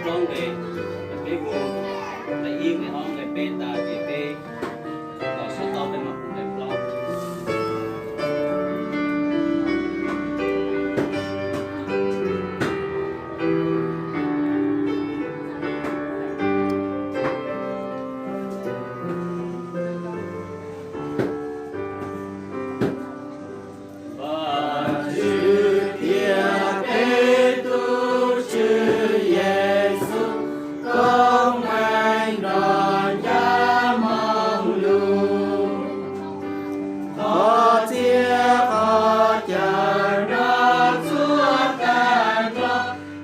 Nqe, peb hu nqe ib, nqe ob, nqe peb tas ces peb los sab tod peb mam hu nqe plaub. Vajtswv thiab peb tus Tswv Yexus, koob meej nrog ncav moo lug, qhov txhia qhov chaw nrog txhua tag nrho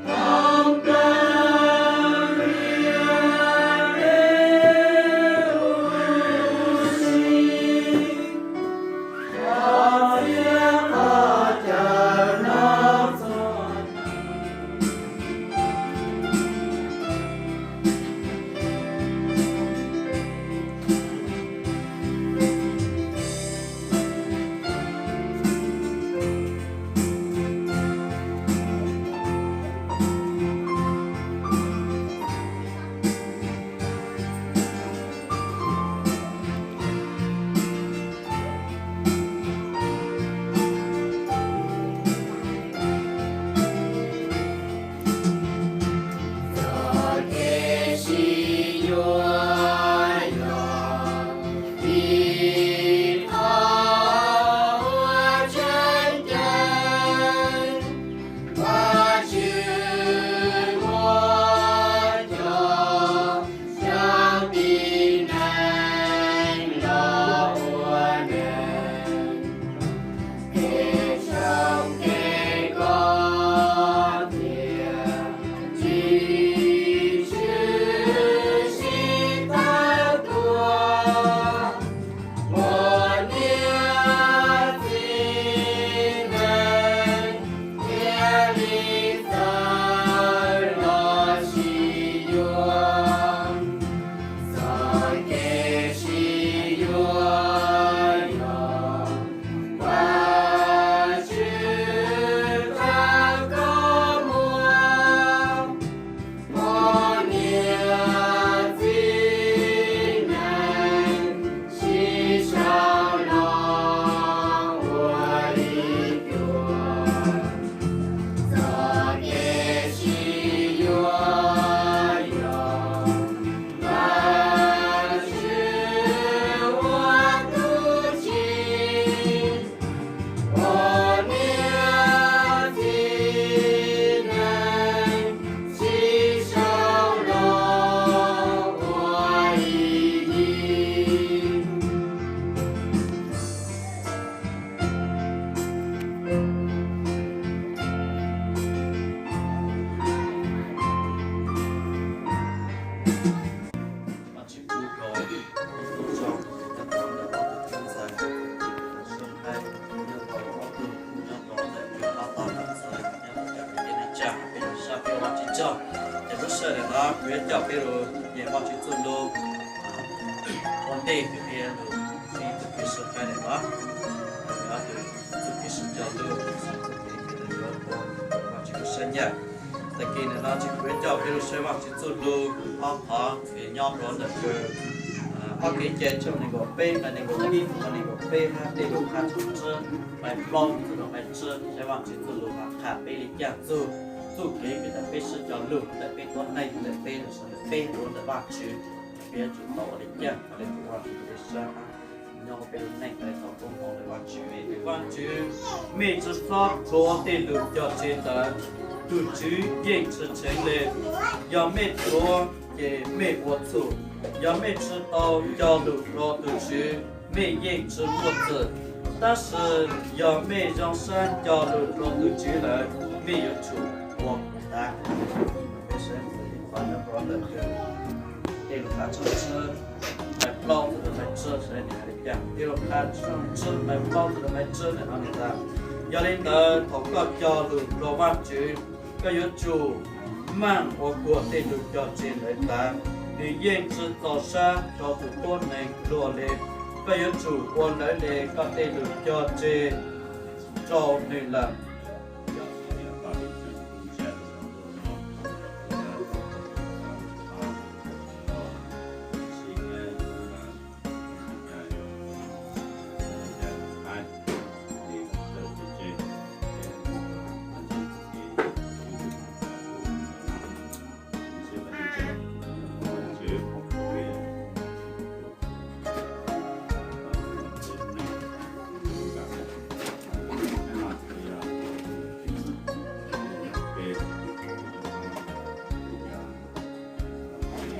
thoob plaws li huv si. Qhov txhia qhov chaw nrog txhua Txoj kev sib yuav yog ib qho uas tseem ceeb. Vajtswv muab cov zoo tib neeg los ua neeg, es zoo kev koj thiaj tsis tshwm sim tawm tuaj. Ua niam txiv neej thiaj li txawj los sib yuav. Txoj kev sib yuav yog Vajtswv qhia koj muaj. Ua niam txiv neej sib sau los ua ib cuag. Txoj kev sib yuav yog Vajtswv ua tus tsim. Ua niam txiv neej sib sau los ua ib yig. Vajtswv pub rau ib tug tub zoo nyob rau ntawm ob tug tub ntxhais, Suab Nqaij nyob rau ob tug, nyob rau ntawm Tswv Pab Paj Ntxawg nyob rau cov kwv tij neej tsa, peb los sab peb ua Vajtswv tsaug. Ces lub sij hawm ntawm no kuv yuav coj peb los nyeem Vajtswv txuj lus ua ntej, peb yuav lus ib txuj kev sib cog lus, ob tug txuj kev sib cog lus, txuj kev yuav ua Vajtswv lub siab nyiam. Tag kis ntawm no ces kuv yuav coj peb los saib Vajtswv txuj lus ob qhov, ces nyob rau ntawm kawg ob Kev Cai tshooj nees nkaum peb nqe nees nkaum ib, nqe nees nkaum peb, hab tej lus qha tshooj tsib nqe plaub txug rau nqe tsib, saib Vajtswv txuj lus qha peb li cas txug txuj kev kws tau peb sib cog lus ntawm peb tuab neeg, ntawm peb lub sawv daws peb tuav ntawm Vajtswv, peb yuav tsum tau ua li cas, ua li tus Vajtswv peb sab nyob peb lub neej, peb tau koob hmoov ntawm Vajtswv. Vajtswv, mej tsi xob rhuav tej lus cog tseg ntawd, tus Tswv yeej tsi tshee le. Yog mej rhuav ces mej ua txhum. Yog mej tsi tau cog lus rua tus Tswv, mej yeej tsi muaj txim. Tab sis yog mej zoo sab cog lus rua tus Tswv lawm, mej yuav tsum ua kuv dab. Tej lus qha tshooj tsib nqe plaub txug rau nqe tsib saib nws hais li cas. Tej lus qha tshooj tsib nqe plaub txug rau nqe tsib ntawm no nws tas, yog li ntawd thaum koj cog lus rua Vajtswv, koj yuav tsum maaj ua kuag tej lus cog tseg ntawd tas. Nws yeej tsi txaus sab rua tus tuab neeg luag le. Koj yuav tsum ua lawv le koj tej lus cog tseg rau nws lawm. Yog koj yuav tau li cas tus ntsia rau saum ntuj no, koj yuav tau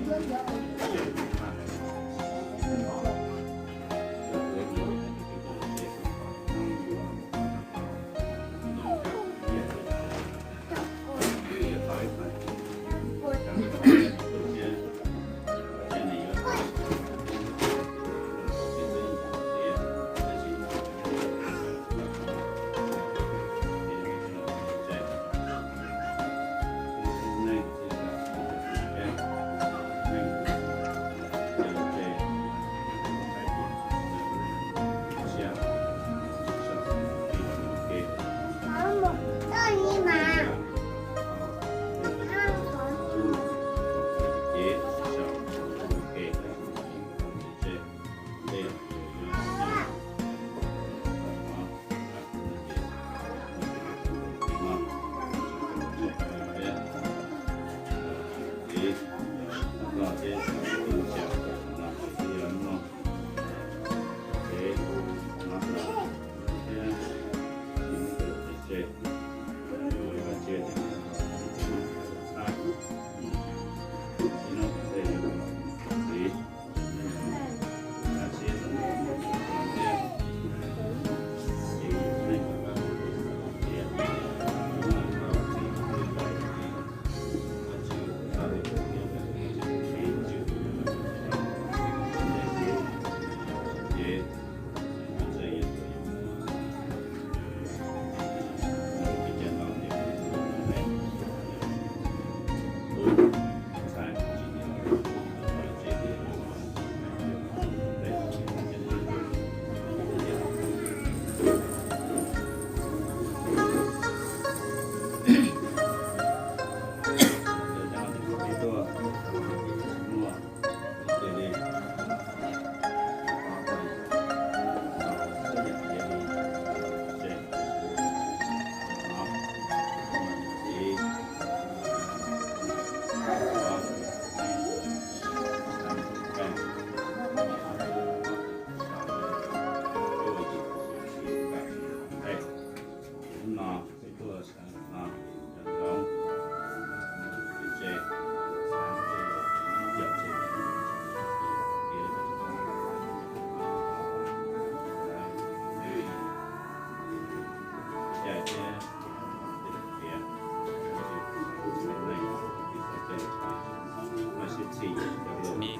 Me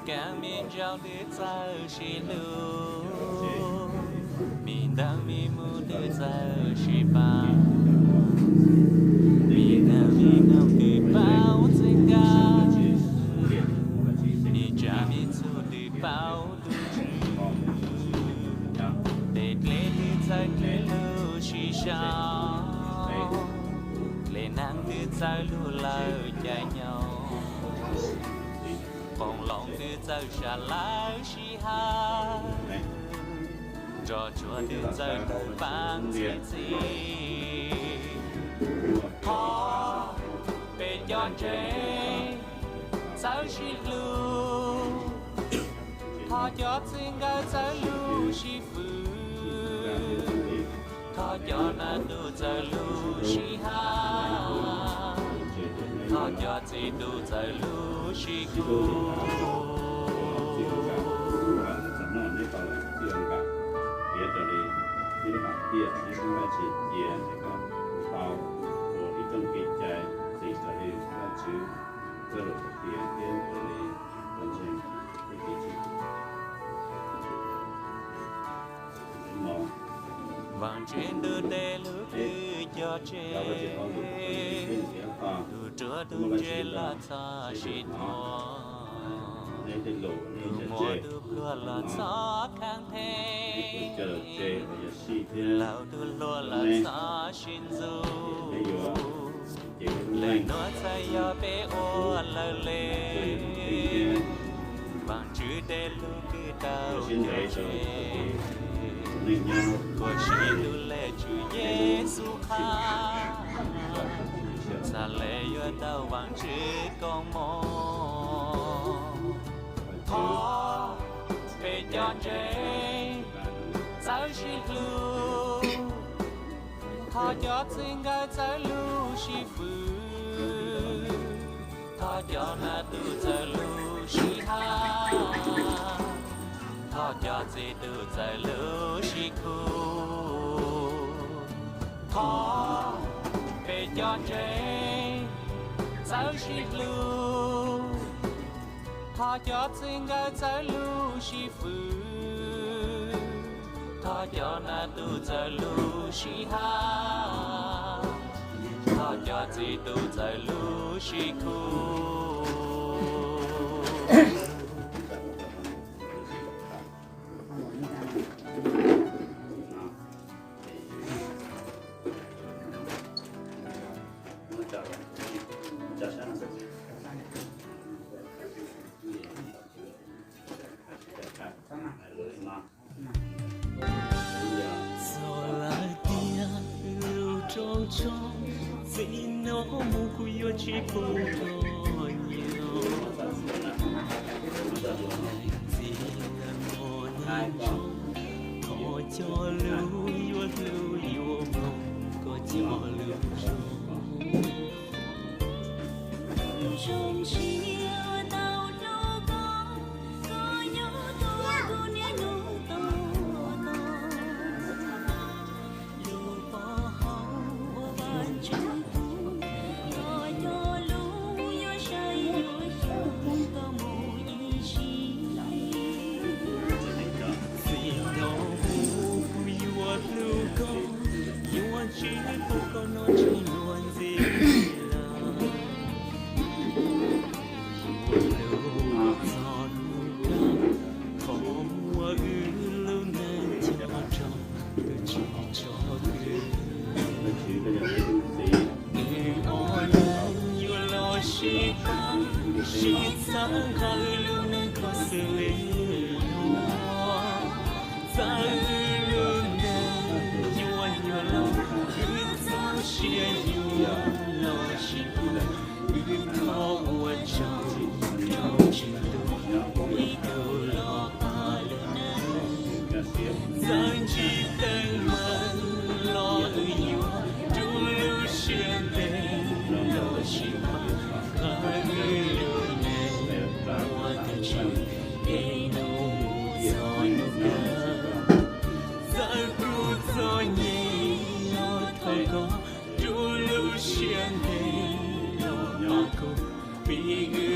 kaab me ntsaum twb txawj sib hlub, me ntaub me mub twb txawj sib pab, me kaab me noog twb paub txij nkawm, me tsav me txhu twb paub tus tswv, tej dlej twb txawj dlej lug sib sau, dlej naag twb txawj lug lawm caij nyoog, qoob loo twb txawj sam lawv sib hawm, nroj tsuag twb txawj lug paab txhij txhij. Thov peb cov ntseeg txawj sib hlub, thov cov txwj nkawm txawj lug sib fwm, thov cov nab tug txawj lug sib hawm, thov cov txiv tug txawj lug sib hlub. Vaajtswv ntuj tes lub kws cog tseg, tug ruam tug ntse los txhob sib thuam, tug muaj tug pluag los txhob khaaj theeb, tug laug tug hluas los txhob sib ntxub. Lwm hnub txhaj yog peb ua lawv le. Vaajtswv tes lub kws tau cog tseg, kuas sib tub le Tswv Yexus qha, txhad le yuav tau Vaajtswv koom moov. Thov peb cov ntseeg txawj sib hlub, thov cov txwj nkawm txawj lug sib fwm, thov cov nab tug txawj lug Txawj lub sib khub, thov peb cov ntseeg txawj sib hlub, thov cov txwj nkawm txawj lub sib fwm, thov cov nab tug txawj lub sib hab, thov cov txiv tug txawj lub sib khub. Txog lawm tiag lub rooj tshoob, txij no mus kuv yuav tsis pub koj nyob. Ntxiv ntawm hmo neej zoo, thov cog lub yuav hlub yuav mloog koj cog lub zoo. Zoo siab tau hlub koj, koj nyob tos kuv niaj hnub tos tos. Lub pov haum uas Vajtswv pub, koj cog lub yuav saib yuav xyuas koj mus ib sim. Txij no kuv yuav hlub koj, yuav tsis pub koj noj tsis luag ntxiv lawm. Yuav hlub txog hnub kawg, thov muab wb lub neej coj rau tus tsis tso wb. Wb ob leeg yuav los sib pab, sib txhawb nqa wb lub neej kho xws li luag. Txawm wb lub neej yuav nyuaj los, wb txaus siab yuav los sib pab. Wb thov ua tsaug rau Tswv Ntuj, ib tug los pab lub neej. Txawm ntsib teeb meem los wb yuav rau lub siab ntev los sib pab. Qhov wb lub neej ua tus Tswv es hnub txog hnub kawg. Txawm kuv txom nyem los thov koj rau lub siab ntev los pab kuv, vim wb